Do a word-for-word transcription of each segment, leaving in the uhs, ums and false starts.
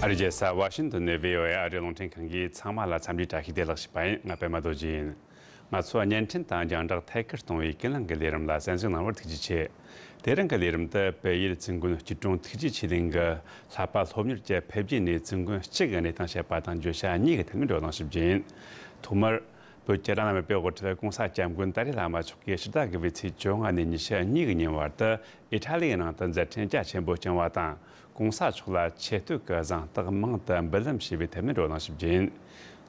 ཨ་རིའི་རྒྱལ་ས་ཝ་ཤིང་ཏོན་ནས་བྷི་ཨོ་ཨེ་ཨ་རིའི་རླུང་འཕྲིན་ཁང་གིས་ཚང་མ་ལ་འཚམས་འདྲིའི་བཀྲ་ཤིས་བདེ་ལེགས་ཞུས་པ་ཡིན། ང་པད་མ་རྡོ་རྗེ་ཡིན། ང་ཚོ་བརྙན་འཕྲིན་དང་རྒྱང་བསྒྲགས་ཐད་ཀར་གཏོང་བའི་ཀུན་གླེང་གི་ལས་རིམ་ལ་གསན་གཟིགས་གནང་བར་ཐུགས་རྗེ་ཆེ། དེ་རིང་གི་ལས་རིམ་དུ་བལ་ཡུལ་ཙུང་གུན་སྐྱིད་གྲོང་ཐུགས་རྗེ་ཆོས་གླིང་གི་ལྷ་པ་སློབ་གཉེར་གྱི་ཕེབས་རྗེས་ནས་ཙུང་གུན་གཅིག་གི་གནས་སྟངས་བཤད་པ་དང་བརྗོད་བྱ་གཉིས་ཀྱི་ཐད་ནས་བགྲོ་གླེང་ཞིབ་རྒྱུ་ཡིན། ཐོག་མར། བོད་ཀྱི་རང་དབང་མི་རིགས་དབུ་ཁྲིད་༸གོང་ས་༸སྐྱབས་མགོན་ཏཱ་ལའི་བླ་མ་མཆོག་གིས་ཕྱི་ཟླ་དགུ་པའི་ཚེས་བཅོ་ལྔ་ནས་ཉི་ཤུ་གཉིས་ཀྱི་ཉིན་བར་དུ་ཨི་ཊ་ལི་ཡི་ནང་དུ་མཛད་འཕྲིན་རྒྱ་ཆེན་པོ་བསྐྱངས་པ་དང་། ༸གོང་ས་མཆོག་ལ་ཆེ་བསྟོད་ཀྱི་གཟེངས་རྟགས་མང་དུ་འབུལ་ལམ་ཞུས་པའི་ཐད་ནས་བགྲོ་གླེང་ཞིབ་རྒྱུ་ཡིན།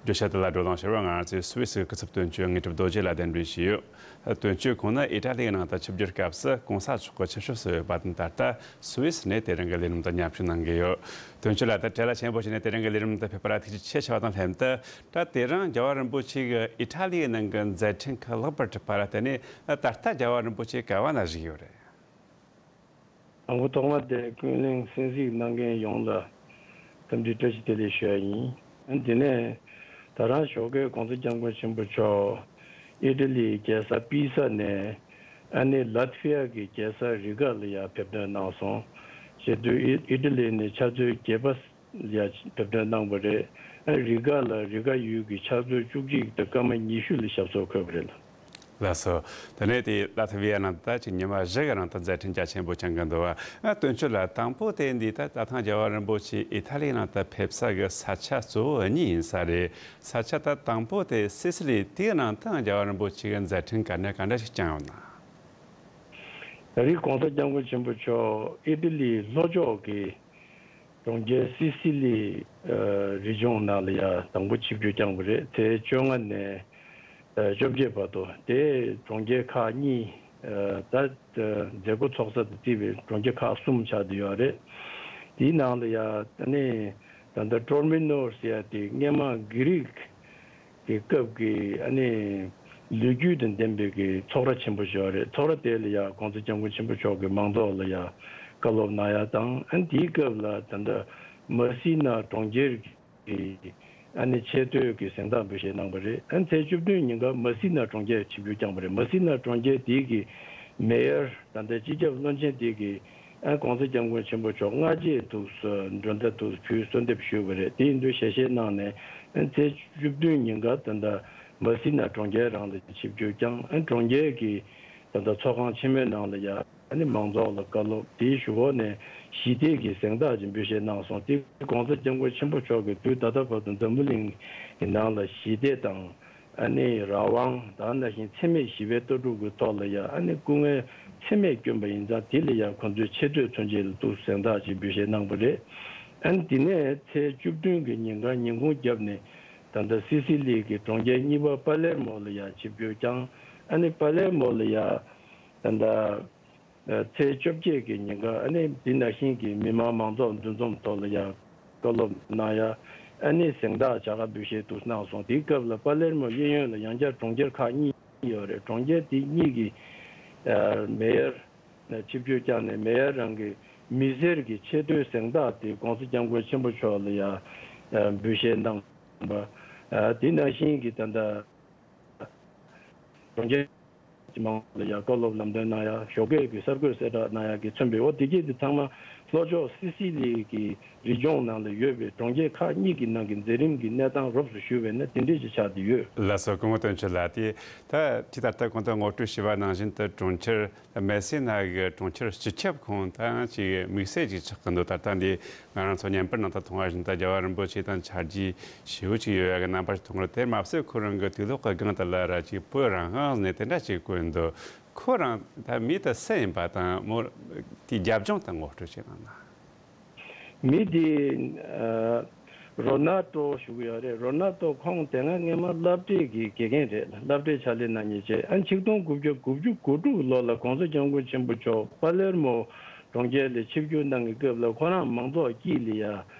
བརྗོད་བྱ་དེ་ལ་བགྲོ་གླེང་ཞུ་བར་ང་རང་ཚོའི་སུད་སི་སྐུ་ཚབ་དོན་གཅོད་དངོས་གྲུབ་རྡོ་རྗེ་ལ་གདན་འདྲེན་ཞུས་ཡོད། དོན་གཅོད་ཁོང་ནི་ཨི་ཊ་ལི་ཡི་ནང་དུ་ཆིབས་བསྒྱུར་སྐབས་སུ་༸གོང་ས་མཆོག་གི་ཆིབས་ཞབས་སུ་ཡོད་པ་དང་། ད་ལྟ་སུད་སི་ནས་དེ་རིང་གི་ལས་རིམ་དུ་མཉམ་ཞུགས་གནང་གི་ཡོད། དོན་གཅོད་ལགས། ད་བྲེལ་བ་ཆེན་པོ་བྱས་ནས་དེ་རིང་གི་ལས་རིམ་དུ་ཕེབས་པ་ལ་ཐུགས་རྗེ་ཆེ་ཞུ་བ་དང་ལྷན་དུ། ད་དེ་རིང་རྒྱལ་བ་རིན་པོ་ཆེ་གིས་ཨི་ཊ་ལི་ཡི་ནང་གི་མཛད་འཕྲིན་ཁག་ལེགས་པར་གྲུབ་པ་ལ་བརྟེན་ནས། ད་ལྟ་རྒྱལ་བ་རིན་པོ་ཆེ་ག་བ་ན་བཞུགས་ཡོད་རེད། དང་པོ་ཐོག་མ་དེ་ཀུན་གླེང་གསན་གཟིགས་གནང་མཁན་ཡོངས་ལ་འཚམས་འདྲི་བཀྲ་ཤིས་བདེ་ལེགས་ཞུ་ཡ་ཡིན། ཨ་དེ་ནས་ད་རང་ཞོགས་ཀས་༸གོང་ས་༸སྐྱབས་མགོན་ཆེན་པོ་མཆོག་ཨི་ཊ་ལིའི་རྒྱལ་ས་པི་ས་ནས། ཨ་ནི་ལ་ཐི་ཝི་ཡ་གི་རྒྱལ་ས་རི་ག་ལ་ཡར་ཕེབས་ཐོན་གནང་སོང་། བྱེད་དུས་ཨི་ཨི་ཊ་ལི་ནས་ཕྱག་ཚོད་བརྒྱད་པ་ལ་ཕེབས་ཐོན་གནང་བ་རེད། ཨ་རི་ག་ལ་རི་ག་ཡུལ་གྱི་ཕྱག་ཚོད་བཅུ་གཅིག་དང་སྐར་མ་ཉི་ཤུ་ལ་ཞབས་སོར་འཁོད་པ་རེད། ལགས་སོ། དེ་ནས་དེ་ལ་ཐི་ཝི་ཡ་ནང་ད་ཅིག་ཉི་མ་བཞི་གི་རིང་དུ་མཛད་འཕྲིན་རྒྱ་ཆེན་པོ་བསྐྱངས་ཀྱི་འདུག་བ། ཨ་དོན་གཅོད་ལགས། དང་པོ་དེ་འདི་ད་ད་ཐེངས་རྒྱལ་བ་རིན་པོ་ཆེ་ཨི་ཐ་ལིའི་ནང་དུ་ཕེབས་ས་གི་ས་ཆ་གཙོ་བོ་གཉིས་ཡིན་ས་རེད། ས་ཆ་ད་དང་པོ་དེ་སི་སི་ལི། དེའི་ནང་དུ་རྒྱལ་བ་རིན་པོ་ཆེ་གི་མཛད་འཕྲིན་ག་འདྲ་ག་འདྲ་ཞིག་བསྐྱངས་ཡོད་ན། ད་རེས་༸གོང་ས་༸སྐྱབས་མགོན་ཆེན་པོ་མཆོག་ཨི་ཏི་ལིའི་ལྷོ་ཕྱོགས་ཀྱི་གྲོང་ཁྱེར་སི་སི་ལི་ཨ་རི་ལྗོངས་ནང་ལ་ཡ་དང་པོ་ཆིབས་བསྒྱུར་བསྐྱངས་པ་རེད། དེ་བཅོ་ལྔ་ནས་ཨ་བཅོ་བརྒྱད་བར་དུ། དེ་གྲོང་ཁྱེར་ཁག་གཉིས། ཨ་ད་ཨ་མཛད་སྒོ་ཚོགས་ས་དང་བརྩིས་པའི་གྲོང་ཁྱེར་ཁག་གསུམ་ཆགས་བསྡད་ཡོད་རེད། དེའི་ནང་ལ་ཡ་ཨ་ནི་ད་ལྟ་ཊོར་མི་ནོར་ཟེར་ཡ་དེ་སྔས་མ་གྷི་རིག་གི་སྐབས་ཀྱི་ཨ་ནི་ལོ་རྒྱུས་དང་ལྡན་པའི་གི་ཚོགས་ར་ཆེན་པོ་ཞིག་ཡོད་རེད། ཚོགས་ར་དེ་ལ་ཡ་༸གོང་ས་༸སྐྱབས་མགོན་ཆེན་པོ་མཆོག་གིས་མང་ཚོགས་ལ་ཡ་བཀའ་སློབ་གནང་ཡ་དང་། ཨ་ནི་དེའི་སྐབས་ལ་ད་ལྟ་མ་སི་ན་གྲོང་ཁྱེར་གྱི་ཨ་ནི་ཆེ་བསྟོད་ཀྱི་གཟེངས་རྟགས་འབུལ་བཞེས་གནང་བ་རེད། ཨ་ནི་ཚེས་བཅུ་བདུན་ཉིན་ཀ་མ་སི་ན་གྲོང་ཁྱེར་ཆིབས་བསྒྱུར་བསྐྱངས་པ་རེད། མ་སི་ན་གྲོང་ཁྱེར་དེའི་གི་མེ་ཡར། ད་ལྟ་སྤྱི་ཁྱབ་བློན་ཆེན་དེ་གིས་ཨ་༸གོང་ས་༸སྐྱབས་མགོན་ཆེན་པོ་མཆོག་སྔ་རྗེས་འདུག་སེ་མགྲོན་བརྡ་འདུག་སེ་ཕུལ། གསོལ་འདེབས་ཞུས་པ་རེད། དེ་ཡིན་དུས་ཞལ་བཞེས་གནང་ནས་ཨ་ཚེས་བཅུ་བདུན་ཉིན་ཀ་ད་ལྟ་མ་སི་ན་གྲོང་ཁྱེར་རང་ལ་ཆིབས་བསྒྱུར་བསྐྱངས། ཨ་གྲོང་ཁྱེར་གྱི་ད་ལྟ་ཚོགས་ཁང་ཆེན་མོའི་ནང་ལ་ཡ་ཨ་ནི་མང་ཚོགས་ལ་བཀའ་སློབ། དེའི་གཞུག་གུ་ནས་ཞི་བདེ་གི་གཟེངས་རྟགས་ཅིག་འབུལ་བཞེས་གནང་སོང་། དེ་༸གོང་ས་༸སྐྱབས་མགོན་ཆེན་པོ་མཆོག་གིས་དུས་ད་ལྟ་བར་དུ་འཛམ་བུ་གླིང་གི་ནང་ལ་ཞི་བདེ་དང་། ཨ་ནི་རང་དབང་དང་། ད་ག་ནང་བཞིན་འཚེ་མེད་ཞི་བའི་ལྟ་གྲུབ་ཀྱི་ཐོག་ལ་ཡ་ཨ་ནི་སྐུ་ངལ་ཚད་མེད་བསྐྱོན་པ་ཡིན་ཙང་། དེ་ལ་ཡ་ཁོང་ཚོས་ཆེ་བསྟོད་མཚོན་བྱེད་ལ་ཏུ་གཟེངས་རྟགས་ཅིག་འབུལ་བཞེས་གནང་བ་རེད། ཨ་ནི་དེ་ནས་ཚེས་བཅུ་བདུན་གྱི་ཉིན་ཀ་ཉིན་གུང་བརྒྱབ་ནས་ད་ལྟ་སི་སི་ལི་གི་གྲོང་ཁྱེར་གཉིས་པ་པ་ལེར་མོ་ལ་ཡ་ཆིབས་བསྒྱུར་བསྐྱངས། ཨ་ནི་པ་ལེར་མོ་ལ་ཡ་ད་ལྟ་ཚེས་བཅོ་བརྒྱད་ཀྱི་ཉིན་ཀ་ཨ་ནི་འདི་ནང་བཞིན་གྱི་མི་མང་མང་ཚོགས་འདུ་འཛོམས་ཐོག་ལ་ཡ་བཀའ་སློབ་གནང་ཡ། ཨ་ནི་གཟེངས་རྟགས་བྱ་དགའ་འབུལ་བཞེས་དུ་གནང་སོང་། དེའི་སྐབས་ལ་པ་ལེར་མོ་གཡས་གཡོན་ལ་ཡང་བསྐྱར་གྲོང་ཁྱེར་ཁག་གཉིས་ཡོད་རེད། གྲོང་ཁྱེར་དེ་གཉིས་ཀྱི་ཨ་མེ་ཡར་ཆིབས་བསྒྱུར་བསྐྱངས་ནས། མེ་ཡར་རང་གི་མི་སེར་གྱི་ཆེ་བསྟོད་གཟེངས་རྟགས་དེ་༸གོང་ས་༸སྐྱབས་མགོན་ཆེན་པོ་མཆོག་ལ་ཡ་ཨ་འབུལ་བཞེས་གནང་བ། ཨ་དེ་ནང་བཞིན་གྱི་ད་ལྟ་གྲོང་ཁྱེར་གྱི་མང་ཚོགས་ལ་ཡ་བཀའ་སློབ་ལམ་སྟོན་གནང་ཡ། ཞོགས་ཀས་ཀྱི་གསར་འགོད་གསལ་བསྒྲགས་གནང་ཡ་གི་མཚོན་པའི་འོ་དེ་གྱད་དེ་ཚང་མ་ལྷོ་ཕྱོགས་སི་སི་ལི་གི་རི་ལྗོངས་ནང་ལ་ཡོད་པའི་གྲོང་ཁྱེར་ཁག་གཉིས་ཀྱི་ནང་གི་མཛད་རིམ་གྱི་གནས་སྟངས་རོབ་ཙམ་ཞུས་པ་ཡིན་ན་དེ་འདྲས་ཅིག་ཆགས་བསྡད་ཡོད། ལགས་སོ། སྐུ་ངོ་དོན་གཅོད་ལགས། དེ་ད་ཅིག་ད་ལྟ་གོང་དུ་ངོ་སྤྲོད་ཞུས་པ་ནང་བཞིན་དུ་གྲོང་ཁྱེར་མེ་སི་ན་གི་གྲོང་ཁྱེར་སྤྱི་ཁྱབ་ཁོངས་ད་ཅིག་དམིགས་བསལ་ཅིག་ཆགས་ཀྱི་འདུག་ད་ལྟ་འདི་ང་རང་ཚོ་བརྙན་པར་ནང་དུ་མཐོང་བ་བཞིན་དུ་རྒྱལ་བ་རིན་པོ་ཆེ་དང་ཆ་རྒྱུས་ཞེ་པོ་ཅིག་ཡོད་ཡ་གི་རྣམ་པ་ཞིག་མཐོང་གི་རེད། དེར་མ་ཟད་ཁོ་རང་གི་དུས་ལོག་གི་སྒང་དེ་ལ་ར་ཅིག་བོད་རང་དབང་ཟེར་ནས་དེ་འདྲ་ཅིག་བཀོད་འདུག་ཁོ་རང་ད་མི་དེ་སུ་ཡིན་པ་དང་མོ་དེའི་རྒྱབ་ལྗོངས་དེ་ངོ་སྤྲོད་ཅིག་གནང་ན། མི་དེ་ཨ་རོ་ནལ་ཏོ་ཞུ་གི་ཡོད་རེད། རོ་ནལ་ཏོ་ཁོང་དེ་སྔ་སྔས་མ་སློབ་གྲྭའི་གི་དགེ་རྒན་རེད། སློབ་གྲྭའི་ཕྱག་ལས་གནང་མཁན་བྱས། ཨ་ཆིག་སྟོང་དགུ་བརྒྱ་དགུ་བཅུ་གོ་དྲུག་ལོ་ལ་༸གོང་ས་༸སྐྱབས་མགོན་ཆེན་པོ་མཆོག་པ་ལེར་མོ་གྲོང་ཁྱེར་ལ་ཆིབས་བསྒྱུར་གནང་གི་སྐབས་ལ་ཁོ་རང་མང་ཚོགས་དཀྱིལ་ལ་ཡ་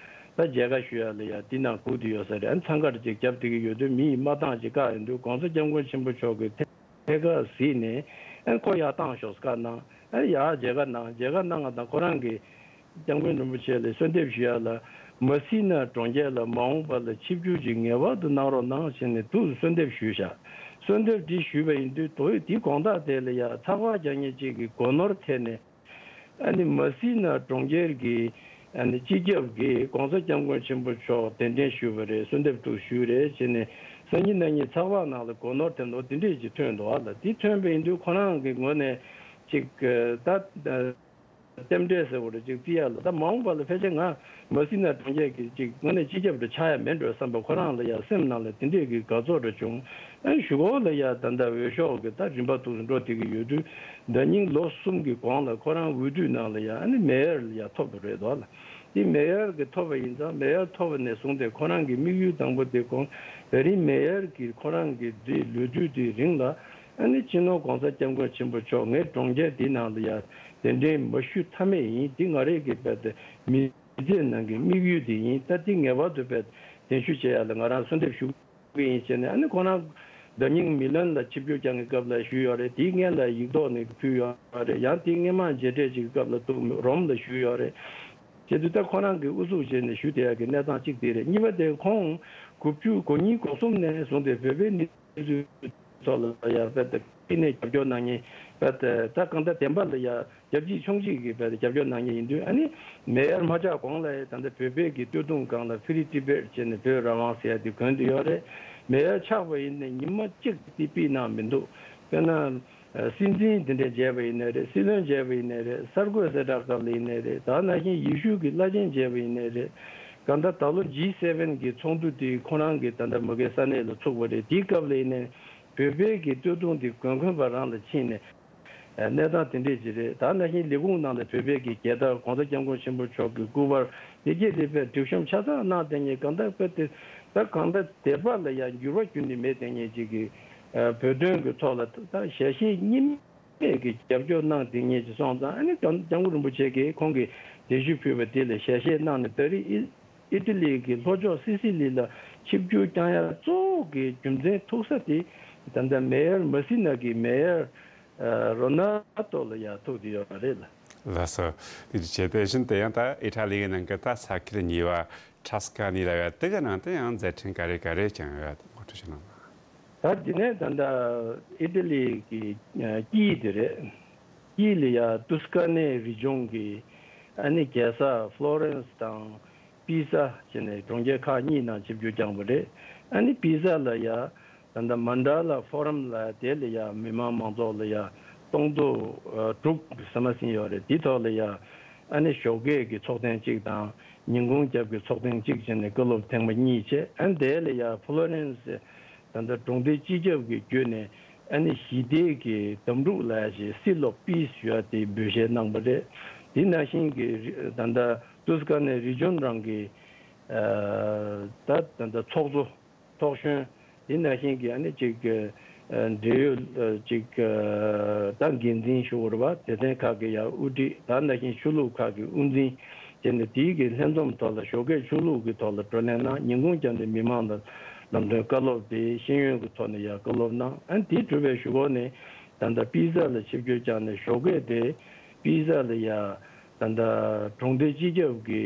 ད་མཇལ་ཁ་ཞུ་ཡ་ལ་ཡ་དེ་ནང་སྒུག་བསྡད་ཡོད་ས་རེད། ཨ་འཚང་ཁ་ཅིག་བརྒྱབ་བསྡད་ཀྱི་ཡོད་དུས་མི་ཡི་མ་བཏང་ཅིག་བཀག་ཡོང་དུས་༸གོང་ས་༸སྐྱབས་མགོན་ཆེན་པོ་མཆོག་གིས་ཐད་ཐད་ཀར་གཟིགས་ནས་ཨ་ཁོ་ཡར་བཏང་ཤོག་བཀའ་གནང་། ཨ་ཡར་མཇལ་ཁ་གནང་། མཇལ་ཁ་གནང་བ་དང་ཁོ་རང་གིས་༸སྐྱབས་མགོན་རིན་པོ་ཆེ་ལ་གསོལ་འདེབས་ཞུ་ཡ་ལ་མ་སི་ན་གྲོང་ཁྱེར་ལ་མ་འོངས་པ་ལ་ཆིབས་བསྒྱུར་ཅིག་ངེས་པར་དུ་གནང་རོགས་གནང་ཞེས་ནས་ཐུགས་སུ་གསོལ་འདེབས་ཞུས་བཞག་གསོལ་འདེབས་འདི་ཞུས་པ་ཡིན་དུས་དོ་དེའི་དགོང་དག་དེ་ལ་ཡ་ཚགས་པར་རྒྱག་མཁན་གཅིག་གིས་སྒོ་ནོར་ཐད་ནས། ཨ་ནི་མ་སི་ན་གྲོང་ཁྱེར་གྱི་ ཨ་ནི་སྤྱི་ཁྱབ་ཀྱིས་གོང་ས་སྐྱབས་མགོན་ཆེན་པོ་མཆོག་གདན་འདྲེན་ཞུས་པ་རེད། གསོལ་འདེབས་དྲུག་ཞུས་རེད་བྱས་ནས་སང་ཉིན་གནངས་ཉིན་ཚགས་པར་ནང་ལ་སྒོ་ནོར་དེ་ནོར་དེ་འདྲས་ཅིག་ཐོན་འདུག་ཨ་ལ་དེ་ཐོན་པ་ཡིན་དུས་ཁོ་རང་གི་ངོས་ནས་ཅིག་ད། རྟེན་འབྲེལ་ཟེར་བ་རེད་ཅིག་བརྩི་ཡ་ལ། ད་མ་འོངས་པ་ལ་ཕལ་ཆེར་ང་མ་སྲིད་ན་གྲོང་ཁྱེར་གྱི་ཅིག་དངོས་གནས་སྤྱི་ཁྱབ་རུ་ཆགས་ཡ་མེད་འགྲོ་བསམ་པ་ཁོ་རང་ལ་ཡ་སེམས་ནང་ལ་དེ་འདྲས་ཀྱི་དགའ་ཚོར་རུ་བྱུང་། ཨ་ནི་གཞུག་གུ་ལ་ཡ་ད་ལྟ་འོས་ཤོག་གི་ད་རིམ་པ་འདུག་འགྲོ་བསྡད་ཀྱི་ཡོད་དུས། ཟླ་ཉིན་ལོ་གསུམ་གྱི་གོང་ལ་ཁོ་རང་འོས་བསྡུ་ནང་ལ་ཡ་ཨ་ནི་མེ་ཡར་ལ་ཡ་ཐོབ་པ་རེད་དོ་ལ། དེ་མེ་ཡར་གྱི་ཐོབ་པ་ཡིན་ཙང་མེ་ཡར་ཐོབ་པ་ནས་བཟུང་སྟེ་ཁོ་རང་གི་དམིགས་ཡུལ་དང་པོ་དེ་གོང་ད་རིང་མེ་ཡར་གྱི་ཁོ་རང་གི་དེ་ལོ་དུས་དེའི་རིང་ལ་ཨ་ནི་སྤྱི་ནོར་གོང་ས་སྐྱབས་མགོན་ཆེན་པོ་མཆོག་ངའི་གྲོང་ཁྱེར་འདི་ནང་ལ་ཡ་གདན་འདྲེན་མ་ཞུ་ཐབས་མེད་ཡིན། འདི་ང་རའི་གི་བེད་མི་ཚེ་ནང་གི་དམིགས་ཡུལ་དེ་ཡིན། ད་འདི་ངེས་པར་དུ་བེད་གདན་ཞུ་བྱེད་ཡ་ལ་ང་རང་གསོལ་འདེབས་ཞུ་གི་ཡིན་བྱས་ནས་ཨ་ནི་ཁོ་རང་ཟླ་ཉིན་མི་ལན་ལ་ཆིབས་བསྒྱུར་བསྐྱངས་ཀྱི་སྐབས་ལ་ཞུས་ཡོད་རེད། དེའི་སྔན་ལ་ཡིག་ཐོག་ནས་ཕུལ་ཡོད་རེད། ཡང་དེའི་སྔན་མ་མཇལ་འཕྲད་ཅིག་གི་སྐབས་ལ་འདུག་རོམ་ལ་ཞུས་ཡོད་རེད། བྱས་དུས་ད་ཁོ་རང་གིས་ཨུ་ཚུགས་བྱས་ནས་ཞུ་བསྡད་ཡག་གི་གནས་སྟངས་གཅིག་དེ་རེད། གཉིས་པ་དེ་ཁོང་དགུ་བཅུ་གོ་གཉིས་གོ་གསུམ་ནས་བཟུང་སྟེ་བོད་པའི་གནས་ཚུལ་ཐོག་ལ་ཡར་བལྟ་ཕྱི་ནས་རྒྱབ་སྐྱོར་གནང་མཁན་བལྟ་ད་གང་ལྟར་བདེན་པ་ལ་ཡར་རྒྱབ་གཅིག་མཆོང་གཅིག་གིས་བལྟ་རྒྱབ་སྐྱོར་གནང་མཁན་ཡིན་དུས། ཨ་ནི་མེ་ཡར་མ་ཆགས་གོང་ལ་ད་ལྟ་བོད་པའི་གི་སྟོད་ཐུང་སྒང་ལ་Free Tibet་བྱས་ནས་བོད་རང་དབང་ཟེར་ཡ་དེ་གོན་དུ་ཡོད་རེད། མེ་ཡར་ཆགས་པ་ཡིན་ནའི་ཉི་མ་གཅིག་དེ་ཕུད་གནང་མི་འདུག་དཔེར་ན། སྲིད་འཛིན་དེ་འདྲ་མཇལ་བ་ཡིན་ནའི་རེད། སྲིད་བློན་མཇལ་བ་ཡིན་ནའི་རེད། གསར་འགོད་གསལ་བསྒྲགས་སྐབས་ལ་ཡིན་ནའི་རེད། ད་ནང་བཞིན་ཡེ་ཤུ་གི་བླ་ཆེན་མཇལ་བ་ཡིན་ནའི་རེད། གང་ལྟར་ད་ལོ་ཇི་སེ་ཝེན་གི་ཚོགས་འདུ་དེ་ཁོ་རང་གི་ད་ལྟ་མ་གི་ས་གནས་ལ་ཚུགས་པ་རེད། དེའི་སྐབས་ལ་ཡིན་ནའི་བོད་པའི་གི་སྟོད་ཐུང་དེ་གོན་གོན་པ་རང་ལ་ཕྱིན་ནས་གནས་སྟངས་དེ་འདྲས་ཅིག་རེད། ད་ནང་བཞིན་ལས་ཁུངས་ནང་ལ་བོད་པའི་གི་རྒྱལ་དར་གོང་ས་སྐྱབས་མགོན་ཆེན་པོ་མཆོག་གི་སྐུ་པར་དེ་གྱད་དེ་དཔེ་སྒྲིག་གཤོམ་ཆ་ཚང་གནང་བསྡད་མཁན། གང་ལྟར་དཔེ་དེ་ད་གང་ལྟར་དད་པ་ལ་ཡང་འགྱུར་བ་ཁྱོན་ནས་མེད་བསྡད་མཁན་ཅིག་གི་བོད་དོན་གྱི་ཐོག་ལ་ད་ཞལ་བཞེས་གཉིས་མེད་ཀྱི་རྒྱབ་སྐྱོར་གནང་བསྡད་མཁན་ཅིག་སོང་ཙང་། ཨ་ནི་སྐྱབས་སྐྱབས་མགོན་རིན་པོ་ཆེ་གིས་ཁོང་གིས་གདན་ཞུ་ཕུལ་བ་དེ་ལ་ཞལ་བཞེས་གནང་ནས་ད་རེས་ཨི་ཨི་ཏི་ལི་གི་ལྷོ་ཕྱོགས་སི་སི་ལི་ལ་ཆིབས་བསྒྱུར་བསྐྱངས་ཡ་གཙོ་བོ་གི་རྒྱུ་མཚན་ཐུག་ས་དེ་ད་ལྟ་མེ་ཡར་མ་སི་ན་གི་མེ་ཡར་རོ་ནཱ་ཏོ་ལ་ཡ་ཐུག་བསྡད་ཡོད་རེད་ལ། ལགས་སོ། དེ་བྱས་པའི་བཞིན་དུ་ཡང་ད་ཨི་ཊ་ལི་གི་ནང་གི་ད་ས་ཁུལ་གཉིས་པ་ཁྲ་སི་ཀ་ནི་ལ་ཡ་དེ་གི་ནང་དུ་ཡང་མཛད་འཕྲིན་ག་རེ་ག་རེ་བསྐྱངས་ཡོད་ངོ་སྤྲོད་ཞུ་གནང་། ད་དེ་ནས་ད་ལྟ་ཨི་ཏི་ལི་གི་ཀིའི་དེ་རེད། ཀིའི་ལ་ཡ་ཏུ་སི་ཀ་ནེ་རི་ལྗོངས་ཀྱི་ཨ་ནི་རྒྱལ་ས་ཕློ་རེན་སི་དང་པི་ཛ་བྱས་ནས་གྲོང་ཁྱེར་ཁག་གཉིས་ནང་ཆིབས་བསྒྱུར་བསྐྱངས་པ་རེད། ཨ་ནི་པི་ཛ་ལ་ཡ་ད་ལྟ་མན་ཌ་ལ་ཕོ་རམ་ལ་དེ་ལ་ཡ་མི་མང་མང་ཚོགས་ལ་ཡ་སྟོང་ཕྲག་དྲུག་ཟིན་མ་ཟིན་ཡོད་རེད། དེ་ཐོག་ལ་ཡ་ཨ་ནི་ཞོགས་ཀས་ཀྱི་ཚོགས་ཐེངས་གཅིག་དང་ཉིན་གུང་རྒྱབ་ཀྱི་ཚོགས་ཐེངས་གཅིག་བྱས་ནས་བཀའ་སློབ་ཐེངས་མ་གཉིས་བྱས། ཨ་ནི་དེ་ལ་ཡ་ཕློ་རེན་སི་ད་ལྟ་གྲོང་སྡེ་སྤྱི་ཁྱབ་ཀྱི་བརྒྱུད་ནས་ཨ་ནི་ཞི་བདེ་གི་དམ་ཕྲུག་ལབ་ཡ་ཞིག་སི་ལོ་པིས་ཞུ་ཡ་དེ་འབུལ་བཞེས་གནང་བ་རེད། དེ་ནང་བཞིན་གྱི་ད་ལྟ་ཏུ་སི་ཀ་ནེ་རི་ལྗོངས་རང་གི་ད་ད་ལྟ་ཚོགས་གཙོ་ཚོགས་གཞོན། དེ་ནང་བཞིན་གྱི་ཨ་ནི་ཅིག་འབྲེལ་ཡོད་ཅིག་ད་འགན་འཛིན་ཞུ་བར་བ་སྡེ་ཚན་ཁག་གི་ཡང་དབུ་ཁྲིད། ད་ནང་བཞིན་ཆོས་ལུགས་ཁག་གི་དབུ་འཛིན་བྱས་ནས་དེའི་གི་ལྷན་འཛོམས་ཐོག་ལ་ཞོགས་ཀས་ཆོས་ལུགས་ཀྱི་ཐོག་ལ་བགྲོ་གླེང་གནང་། ཉིན་གུང་རྒྱབ་ནས་མི་མང་ལ་ལམ་སྟོན་བཀའ་སློབ་དེ་ཤེས་ཡོན་གྱི་ཐོག་ནས་ཡང་བཀའ་སློབ་གནང་། ཨ་ནི་དེ་གྲུབ་པའི་གཞུག་གུ་ནས་ད་ལྟ་པི་ཛ་ལ་ཆིབས་བསྒྱུར་བསྐྱངས་ནས་ཞོགས་ཀས་དེ་པི་ཛ་ལ་ཡ་ད་ལྟ་གྲོང་སྡེ་སྤྱི་ཁྱབ་ཀྱི་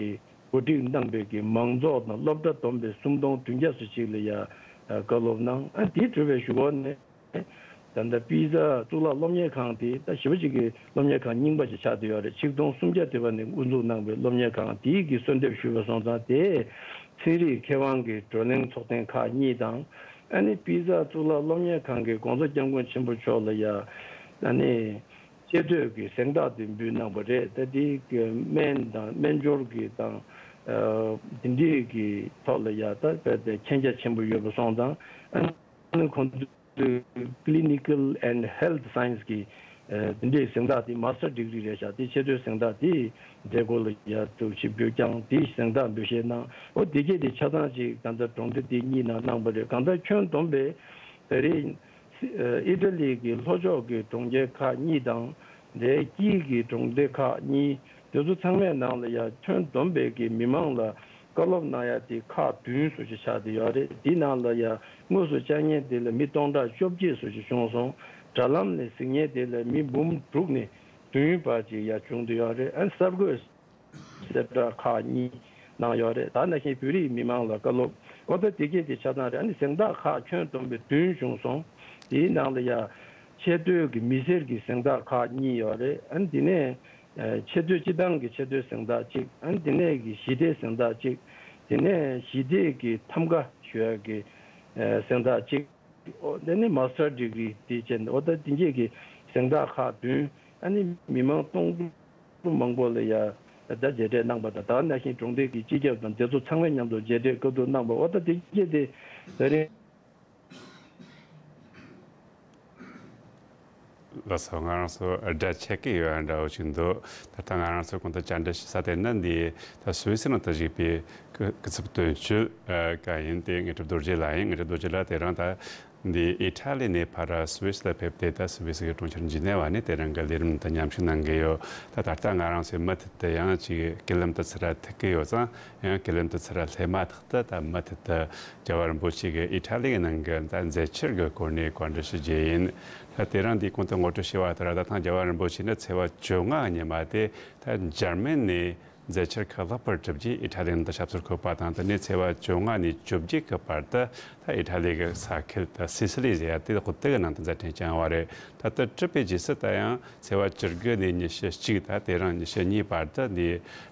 གོ་སྒྲིག་གནང་བའི་གི་མང་ཚོགས་དང་སློབ་གྲྭ་བསྡོམས་པའི་སུམ་སྟོང་བདུན་བརྒྱ་སུ་གཅིག་ལ་ཡ་བཀའ་སློབ་གནང་། ཨ་དེ་གྲུབ་པའི་གཞུག་གུ་ནས་ད་ལྟ་པི་ཛ་གཙུག་ལག་སློབ་གཉེར་ཁང་དེ་ད་ཞེ་པོ་ཅིག་གི་སློབ་གཉེར་ཁང་རྙིང་པ་ཅིག་ཆགས་བསྡད་ཡོད་རེད། ཆིག་སྟོང་སུམ་བརྒྱ་དེ་བ་ནས་དབུ་འཛུགས་གནང་བའི་སློབ་གཉེར་ཁང་དེའི་གི་གསོལ་འདེབས་ཞུས་པ་སོང་ཙང་། དེ་ཚན་རིག་མཁས་དབང་གི་བགྲོ་གླེང་ཚོགས་ཐེངས་ཁག་གཉིས་དང་། ཨ་ནི་པི་ཛ་གཙུག་ལག་སློབ་གཉེར་ཁང་གི་གོང་ས་སྐྱབས་མགོན་ཆེན་པོ་མཆོག་ལ་ཡ་ཨ་ནི་ཆེ་བསྟོད་ཀྱི་གཟེངས་རྟགས་དེ་འབུལ་གནང་བ་རེད། ད་དེ་གི་སྨན་དང་སྨན་སྦྱོར་གྱི་དང་ཨ་དེ་འདྲའི་གི་ཐོག་ལ་ཡ་ད་དཔེ་དེ་མཁྱེན་རྒྱ་ཆེན་པོ་ཡོད་པ་སོང་ཙང་། ཨ་ནི་ཁོང་ཚོས་Clinical and Health Science་གི་ཨ་དེ་འདྲའི་གཟེངས་རྟགས་དེ་མ་སི་ཊར་ཌིག་རི་རེད་ཤག་དེ་ཆེ་བསྟོད་གཟེངས་རྟགས་དེ་མཛད་སྒོ་ལ་ཡ་ཐུགས་ཆེ་འབུལ་བསྐྱངས་དེ་གཟེངས་རྟགས་འབུལ་བཞེས་གནང་། འོ་དེ་གས་དེ་ཆ་ཚང་ཅིག་ད་ལྟ་གྲོང་སྡེ་དེ་གཉིས་ནང་གནང་བ་རེད། གང་ལྟར་ཁྱོན་བསྡོམས་པས་ད་རེས་ཨི་ཊ་ལི་གི་ལྷོ་ཕྱོགས་ཀྱི་གྲོང་ཁྱེར་ཁག་གཉིས་དང་། དེ་ཀིའི་གི་གྲོང་སྡེ་ཁག་གཉིས་དེ་ཚོ་ཚང་མའི་ནང་ལ་ཡ་ཁྱོན་བསྡོམས་པའི་གི་མི་མང་ལ་བཀའ་སློབ་གནང་ཡ་དེ་ཁག་བདུན་བཟོ་ཅིག་ཆགས་བསྡད་ཡོད་རེད། དེའི་ནང་ལ་ཡ་དངོས་སུ་བཅར་མཁན་དེ་ལ་མི་སྟོང་ཕྲག་བཅོ་བརྒྱད་བཟོ་ཅིག་བྱུང་སོང་། དྲ་ལམ་ནས་གཟིགས་མཁན་དེ་ལ་མི་འབུམ་དྲུག་ནས་བདུན་བར་ཅིག་ཡ་བྱུང་བསྡད་ཡོད་རེད། ཨ་གསར་འགོད་གསལ་བསྒྲགས་ཁག་གཉིས་གནང་ཡོད་རེད། ད་ནང་བཞིན་བོད་རིགས་མི་མང་ལ་བཀའ་སློབ། འོ་ད་དེ་གས་དེ་ཆ་ཚང་རེད། ཨ་ནི་གཟེངས་རྟགས་ཁག་ཁྱོན་བསྡོམས་པས་བདུན་བྱུང་སོང་། དེའི་ནང་ལ་ཡ་ཆེ་བསྟོད་ཀྱི་མི་སེར་གྱི་གཟེངས་རྟགས་ཁག་གཉིས་ཡོད་རེད། ཨ་ནི་དེ་ནས་ ཆེས་མཐོའི་སྤྱི་བཏང་གི་ཆེས་མཐོའི་གཟེངས་རྟགས་གཅིག་ཨ་ནི་དེ་ནས་ཀྱི་ཞི་བདེའི་གཟེངས་རྟགས་གཅིག་དེ་ནས་ཞི་བདེ་གི་ཐམ་ག་ཞུ་ཡག་གི་གཟེངས་རྟགས་གཅིག་ཨོ་དེ་ནི་མ་སི་ཊར་ཌི་གི་རི་དེ་བྱས་ནས་ཨོ་ད་དེ་འགྱེད་ཀྱི་གཟེངས་རྟགས་ཁག་བདུན། ཨ་ནི་མི་མང་སྟོང་ཕྲག་མང་པོ་ལ་ཡ་ད་མཇལ་འཕྲད་གནང་པ་དང་། ད་ག་ནང་བཞིན་གྲོང་སྡེ་གི་སྤྱི་ཁྱབ་དང་དེ་ཚོ་ཚང་མའི་མཉམ་དུ་མཇལ་འཕྲད་བཀའ་བསྡུར་གནང་པ། ཨོ་ད་དེ་འགྱེད་དེ་ད་རིང་། ལགས་སོ། ང་རང་ཚོ་སྒྲ་ཆད་ཀྱི་ཡོད་ཡ་འདྲ་བོ་ཞིག་འདུག་ད་ལྟ་ང་རང་ཚོ་གོང་དུ་བཅར་འདྲི་ཞུ་ས་དེ་ནི་འདི་ད་སུད་སི་ནང་དུ་བཞུགས་པའི་སྐུ་སྐུ་ཚབ་དོན་གཅོད་ཀ་ཡིན་ཏེ། དངོས་གྲུབ་རྡོ་རྗེ་ལགས་ཡིན། དངོས་གྲུབ་རྡོ་རྗེ་ལགས་དེ་རིང་ད་འདི་ཨི་ཊ་ལི་ནས་ཕར་སུད་སི་ལ་ཕེབས་ཏེ། ད་སུད་སི་གི་གྲོང་ཁྱེར་ཇི་ནེ་ཝ་ནས་དེ་རིང་གི་ལས་རིམ་དུ་མཉམ་ཞུགས་གནང་གི་ཡོད། ད་ད་ལྟ་ང་རང་ཚོའི་མུ་མཐུད་དུ་ཡང་ཅིག་བརྒྱུད་ལམ་དུ་ཚུར་ཐུག་གི་ཡོད་ཙང་། ཡང་བརྒྱུད་ལམ་དུ་ཚུར་སླེབས་མ་ཐག་ཏུ་ད་མུ་མཐུད་དུ་རྒྱལ་བ་རིན་པོ་ཆེ་གི་ཨི་ཊ་ལི་གི་ནང་གི་ད་མཛད་འཆར་གི་སྐོར་ནས་བཀའ་འདྲི་ཞུ་རྒྱུ་ཡིན། ད་དེ་རིང་འདིའི་གོང་དུ་ངོ་སྤྲོད་ཞུས་པ་ལྟར། ད་ཐེངས་རྒྱལ་བ་རིན་པོ་ཆེ་ནི་ཚེས་པ་བཅོ་ལྔ་ཉི་མ་དེ་ད་འཇར་མན་ནས་མཛད་འཆར་ཁག་ལྷག་པར་གྲུབ་རྗེས་ཨི་ཊ་ལི་ནང་དུ་ཞབས་སོར་འཁོད་པ་དང་། དེ་ནས་ཚེས་པ་བཅོ་ལྔ་ནས་བཅོ་བརྒྱད་ཀྱི་བར་དུ་ད་ཨི་ཊ་ལི་གི་ས་ཁུལ་ད་སི་སི་ལི་ཟེར་ཡ་དེ་དག་དེ་གི་ནང་དུ་མཛད་འཕྲིན་བསྐྱངས་པ་རེད། ད་ལྟ་གྲུབ་པའི་རྗེས་སུ་ད་ཡང་ཚེས་པ་བཅུ་དགུ་ནས་ཉི་ཤུ་གཅིག་ད་དེ་རིང་ཉི་ཤུ་གཉིས་བར་དུ་འདི་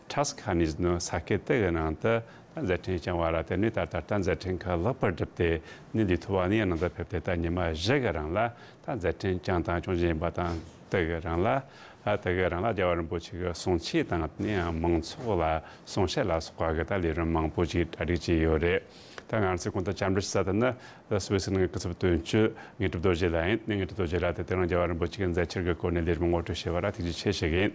ཊ་སི་ཁ་ནི་ཟེར་ས་ཁུལ་དེ་གི་ནང་དུ་ད་མཛད་འཕྲིན་བསྐྱངས་པ་ལ་བརྟེན་ནས། ད་ད་ལྟ་མཛད་འཕྲིན་ཁག་ལྷག་པར་གྲུབ་སྟེ་ནི་ལི་ཐུ་ཝ་ནི་ཡ་ནང་དུ་ཕེབས་ཏེ་ད་ཉི་མ་བཞི་གི་རིང་ལ་ད་མཛད་འཕྲིན་བསྐྱངས་དང་སྐྱོང་བཞིན་ཡིན་པ་དང་། དེ་གི་རིང་ལ་ད་དེ་གི་རིང་ལ་རྒྱལ་བ་རིན་པོ་ཆེ་གི་གསུང་ཆོས་དང་། དེ་ནས་ཡང་མང་ཚོགས་ལ་གསུང་བཤད་ལ་སོགས་པ་གི་ད་ལས་རིམ་མང་པོ་ཞིག་གྲ་སྒྲིག་བྱས་ཡོད་རེད། ད་ང་ཚོས་གོང་དུ་བཅར་འདྲི་ཞུ་ས་དེ་ནི་ད་སུད་སི་ནང་གི་སྐུ་ཚབ་དོན་གཅོད་དངོས་གྲུབ་རྡོ་རྗེ་ལགས་ཡིན། དངོས་གྲུབ་རྡོ་རྗེ་ལགས་དེ་དེ་རིང་རྒྱལ་བ་རིན་པོ་ཆེ་གི་མཛད་འཆར་གྱི་སྐོར་ནས་ལས་རིམ་ངོ་སྤྲོད་བྱས་པ་ལ་ཐུགས་རྗེ་ཆེ་ཞུ་གི་ཡིན།